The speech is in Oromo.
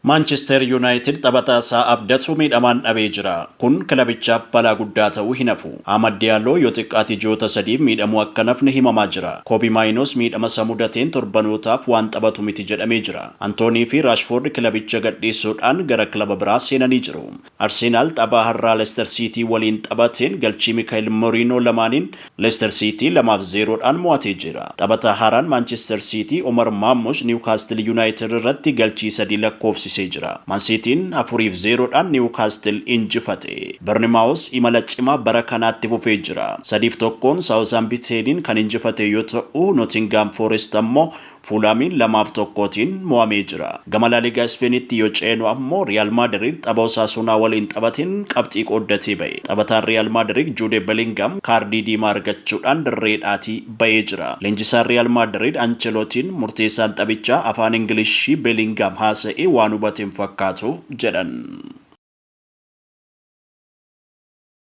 Maanchister Yuunaayitid taphataa isaa abdatu miidhamaan dhabee jira. Kun kilabichaaf balaa guddaa ta'uu hin hafu. Ahmad Diyaalloo yoo xiqqaate ji'oota 3f miidhamuu akka hin hafne himamaa jira. Koobii Maayinoos miidhama isa mudateen torbanootaaf waan taphatu miti jedhamee jira. Antoonii fi Raashfoord kilabicha gadhiisuudhaan gara kilaba biraa seenanii jiru. Arsenaal tapha har'aa Leicester Siitii waliin taphateen galchii Mikael Moriinoo lamaaniin Leicester Siitii 2 fi 0 dhaan mo'atee jira. Taphataa haaraan Maanchister Siitii Omar Maammush Niwkaastil Yuunaayitid irratti galchii 3 lakkoofsisee jira. Maan Siitiin 4 fi 0 dhaan Niwkaastil injifate. Barnimaawos imala cimaa bara kanaatti fufee jira. 3 fi 1n Saawuzaambiteeniin kan injifate yoo ta'u, Nootingaam Foorest ammoo Fuulhaamiin 2 fi 1tiin mo'amee jira. Gama Laaligaa Ispeenitti yoo ceenu ammoo Riyaal Maadriid tapha Osaasuunaa waliin taphateen qabxii qooddatee ba'e. Taphataan Riyaal Maadriid Juude Belingham kaardii diimaa argachuudhaan dirreedhaatii ba'ee jira. Leenjisaan Riyaal Maadriid Anchelootiin murteessaan taphichaa afaan Ingilishii Belingham haasa'e waan hubate hin fakkaatu jedhan.